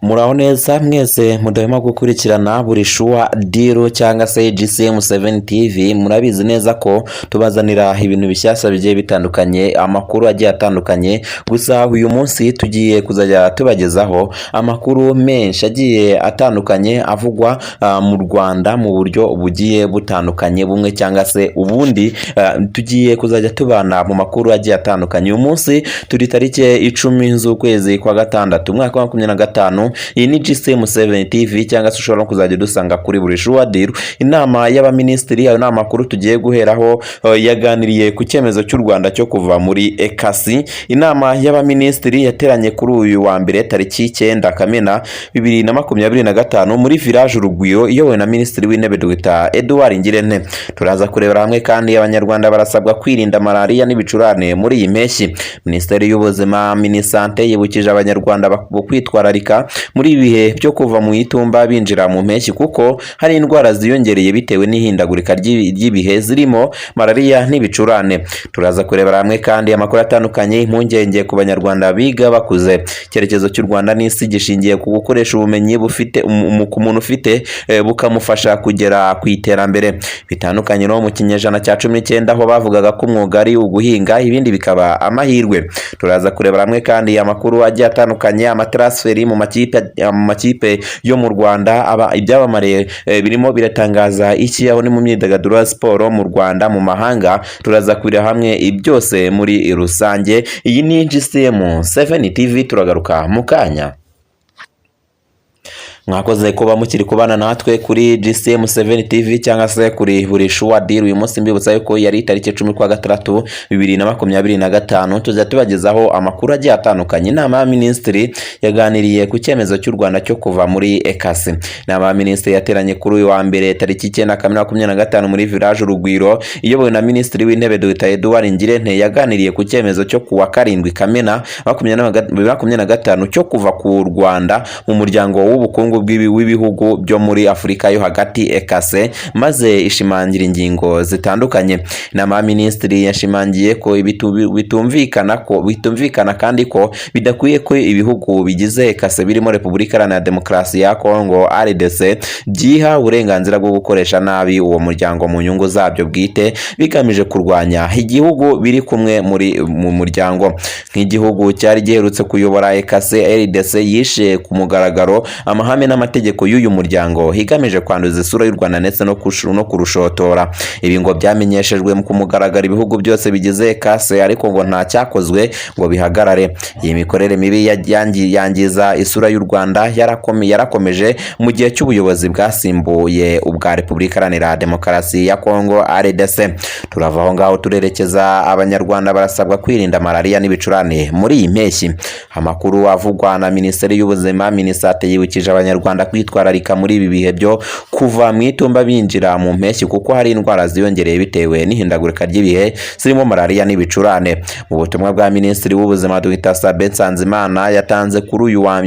Muraho neza mwese mudahwema gukurikirana buri sure deal cyangwa se GCM7 TV. Murabizi neza ko tubazanira ibintu bishyashya bigiye bitandukanye, amakuru agiye atandukanye. Gusa uyu munsi tugiye kuzajya tubagezaho amakuru menshi agiye atandukanye avugwa mu Rwanda mu buryo bugiye butandukanye, bumwe cyangwa se ubundi. Tugiye kuzajya tubana mu makuru agiye atandukanye. Uyu munsi turi tariki 10 z'ukwezi kwa gatandatu, umwaka wa 2025. Iyi ni GCM7 TV, cyangwa se ushobora no kuzajya udusanga kuri buri sure deal. Inama y'abaminisitiri, ayo ni amakuru tugiye guheraho, yaganiriye ku cyemezo cy'u Rwanda cyo kuva muri ECAS. Inama y'abaminisitiri yateranye kuri uyu wa mbere, tariki 9 Kamena 2025, muri Village Urugwiro, iyobowe na Minisitiri w'Intebe Dr Edouard Ngirente. Turaza kurebera hamwe kandi, Abanyarwanda barasabwa kwirinda malariya n'ibicurane muri iyi mpeshyi. Minisiteri y'Ubuzima, MINISANTE, yibukije Abanyarwanda kwitwararika muri ibi bihe byo kuva mu itumba binjira mu mpeshyi, kuko hari indwara ziyongereye bitewe n'ihindagurika ry'ibihe, zirimo malariya n'ibicurane. Turaza kurebera hamwe kandi amakuru atandukanye: impungenge ku Banyarwanda biga bakuze, icyerekezo cy'u Rwanda n'isi gishingiye ku gukoresha ubumenyi bufite ku muntu ufite, bukamufasha kugera ku iterambere, bitandukanye no mu kinyejana cya 19, aho bavugaga ko umwuga ari uguhinga, ibindi bikaba amahirwe. Turaza kurebera hamwe kandi amakuru agiye atandukanye: amatransfer mu makipe yo mu Rwanda, aba ibyamamare birimo biratangaza iki? Aho ni mu myidagaduro ya siporo mu Rwanda, mu mahanga. Turaza kureba hamwe byose muri rusange. Iyi ni GCM 7 TV, turagaruka mu kanya. Mwakoze kuba mukiri kubana natwe kuri GCM 7 TV cyangwa se kuri buri sure deal. Uyu munsi mbibutsa yuko yari itariki 10 kwa gatandatu 2025. Tujya tubagezaho amakuru agiye atandukanye. Inama ya minisitiri yaganiriye ku cyemezo cy'u Rwanda cyo kuva muri ECAS. Inama ya minisitiri yateranye kuri uyu wa mbere, tariki 9 Kamena 2025, muri Village Urugwiro, iyobowe na Minisitiri w'Intebe Dr Edouard Ngirente, yaganiriye ku cyemezo cyo kuwa 7 Kamena 2025 cyo kuva ku Rwanda mu Muryango w'Ubukungu w'Ibihugu byo muri Afurika yo Hagati, ECAS, maze ishimangira ingingo zitandukanye. Inama ya minisitiri yashimangiye ko bitumvikana kandi ko bidakwiye ko ibihugu bigize ECAS, birimo Repubulika Iharanira Demokarasi ya Kongo, RDC, byiha uburenganzira bwo gukoresha nabi uwo muryango mu nyungu zabyo bwite, bigamije kurwanya igihugu biri kumwe muri mu muryango. Nk'igihugu cyari giherutse kuyobora ECAS, RDC yishe ku mugaragaro amahame n'amategeko y'uyu muryango, igamije kwanduza isura y'u Rwanda ndetse no kurushotora. Ibi ngo byamenyeshejwe ku mugaragaro ibihugu byose bigize ECAS, ariko ngo nta cyakozwe ngo bihagarare. Iyi mikorere mibi yangiza isura y'u Rwanda yarakomeje mu gihe cy'ubuyobozi bwasimbuye ubwa Repubulika Iharanira Demokarasi ya Kongo, RDC. Turava aho ngaho turerekeza: Abanyarwanda barasabwa kwirinda malariya n'ibicurane muri iyi mpeshyi. Amakuru avugwa na Minisiteri y'Ubuzima, MINISANTE, yibukije Abanyarwanda kwitwararika muri ibi bihe byo kuva mu itumba binjira mu mpeshyi, kuko hari indwara ziyongereye bitewe n'ihindagurika ry'ibihe, zirimo malariya n'ibicurane. Mu butumwa bwa Minisitiri w'Ubuzima Dr Sabin Nsanzimana yatanze kuri uyu wa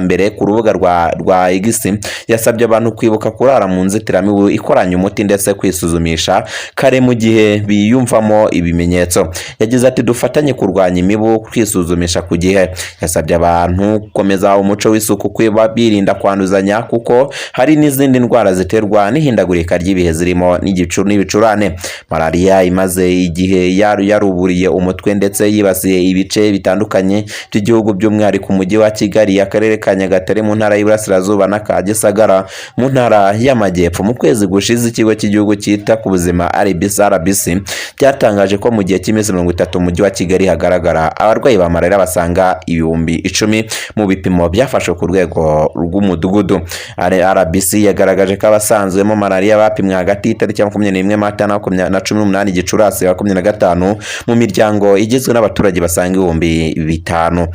mbere ku rubuga rwa X, yasabye abantu kwibuka kurara mu nzitiramibu ikoranye umuti, ndetse kwisuzumisha kare mu gihe biyumvamo ibimenyetso. Yagize ati: "Dufatanye kurwanya imibu, kwisuzumisha ku gihe." Yasabye abantu gukomeza umuco w'isuku, kwiba birinda kwanduzanya, kuko hari n'izindi ndwara ziterwa n'ihindagurika ry'ibihe, zirimo n'igicu n'ibicurane. Malariya imaze igihe yaruburiye umutwe, ndetse yibasiye ibice bitandukanye by'igihugu, by'umwihariko Umujyi wa Kigali, Akarere ka Nyagatare mu Ntara y'Iburasirazuba n'aka Gisagara mu Ntara y'Amajyepfo. Mu kwezi gushize, Ikigo cy'Igihugu cyita ku Buzima, RBC, RBC cyatangaje ko mu gihe cy'iminsi 30 mu Mujyi wa Kigali hagaragara abarwayi ba malariya basaga 10,000 mu bipimo byafashwe ku rwego rw'umudugudu. RBC yagaragaje ko abasanzwemo malariya bapimwe hagati y'itariki ya 21 Mata na 18 Gicurasi 25, mu miryango igizwe n'abaturage basaga 5,000,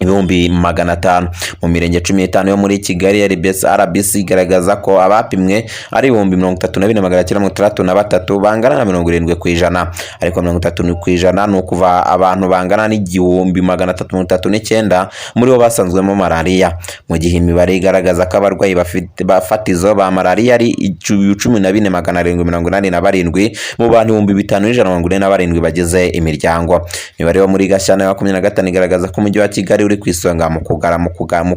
500,000 mu mirenge 15 yo muri Kigali. RBC RBC igaragaza ko abapimwe ari 34,963, bangana na 70%. Ariko 30% ni ukuva abantu bangana n'1,339 muri bo basanzwemo malariya, mu gihe imibare igaragaza ko abarwayi bafite bafatizo ba malariya ari 14,787 mu bantu 5,147 bagize imiryango. Imibare yo muri Gashyantare 25 igaragaza ko Umujyi wa Kigali uri ruri ku isonga mu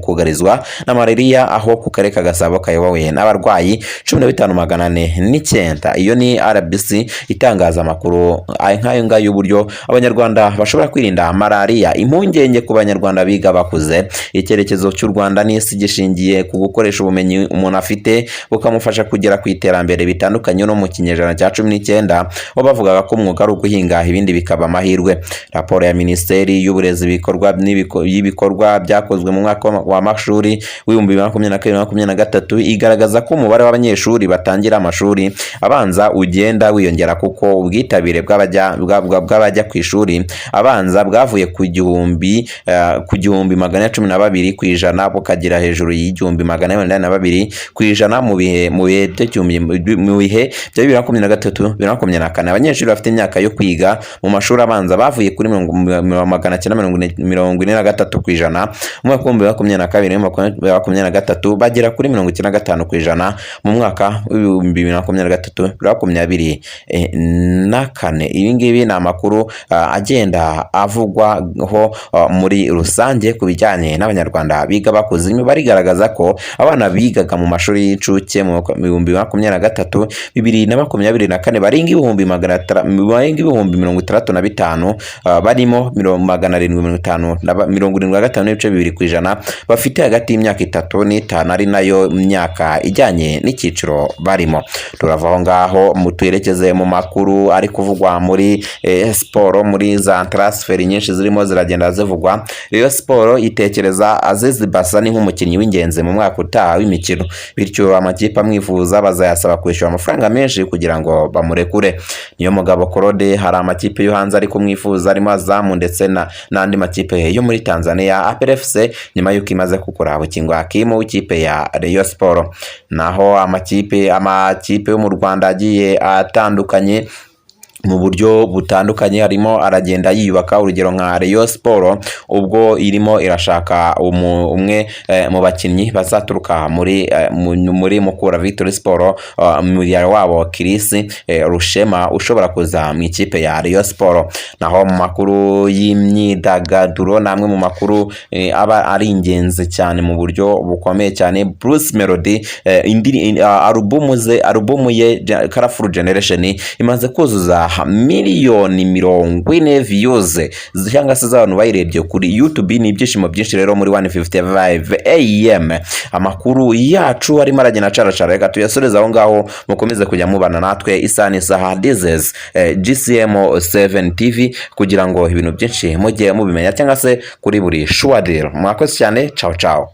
kugarizwa na malariya, aho ku karere ka Gasabo kayobowe n'abarwayi 15,409. Iyo ni RBC itangaza amakuru nk'ayo ngayo y'uburyo Abanyarwanda bashobora kwirinda malariya. Impungenge ku Banyarwanda biga bakuze. Icyerekezo cy'u Rwanda n'isi gishingiye ku gukoresha ubumenyi umuntu afite bukamufasha kugera ku iterambere, bitandukanye no mu kinyejana cya 19, aho bavugaga ko umwuga ari uguhinga, ibindi bikaba amahirwe. Raporo ya Minisiteri y'Uburezi ibikorwa y'ibikorwa byakozwe mu mwaka w'amashuri w'2022 23 igaragaza ko umubare w'abanyeshuri batangira amashuri abanza ugenda wiyongera, kuko ubwitabire bw'abajya ku ishuri abanza bwavuye ku 1,412% bukagera hejuru y'1,482% mu bihe bya 2023 2024. Abanyeshuri bafite imyaka yo kwiga mu mashuri abanza bavuye kuri 943% mu mwaka w'2022 2023, bagera kuri 95% mu mwaka w'2023 2024. Ibi ngibi ni amakuru agenda avugwaho muri rusange ku bijyanye n'Abanyarwanda biga bakuze. Imibare igaragaza ko abana bigaga mu mashuri y'incuke mu 2023 2024 barenga 65,000, barimo 750 na 75.2% bafite hagati y'imyaka 3 n'5, ari nayo myaka ijyanye n'icyiciro barimo. Turava aho ngaho mu twerekeze mu makuru ari kuvugwa muri siporo, muri za transfer nyinshi zirimo ziragenda zivugwa. Rayon Sport itekereza Aziz Basani nk'umukinnyi w'ingenzi mu mwaka utaha w'imikino, bityo amakipe amwifuza bazayasaba kwishyura amafaranga menshi kugira ngo bamurekure. Niyo mugabo Claude, hari amakipe yo hanze ari kumwifuza, arimo Azam ndetse n'andi makipe yo muri Tanzania. APR FC nyuma y'uko imaze kugura Bugingo Hakim w'ikipe ya Rayon Sport. Naho amakipe yo mu Rwanda agiye atandukanye mu buryo butandukanye harimo aragenda yiyubaka, urugero nka Rayon Sport ubwo irimo irashaka umwe mu bakinnyi bazaturuka muri Mukura Victory Sport, umuryango wabo Chris Rushema ushobora kuza mu ikipe ya Rayon Sport. Naho mu makuru y'imyidagaduro, namwe mu makuru aba ari ingenzi cyane mu buryo bukomeye cyane, Bruce Melody alubumu ye Colorful Generation imaze kuzuza miliyoni 40 views cyangwa se z'abantu bayirebye kuri YouTube. Ni ibyishimo byinshi rero muri 155 AM. Amakuru yacu arimo aragenda acaracara, reka tuyasoreze aho ngaho. Mukomeze kujya mubana natwe isaha n'isaha. This is GCM 7 TV, kugira ngo ibintu byinshi mujye mubimenya, cyangwa se kuri buri sure deal. Mwakoze cyane, ciao ciao.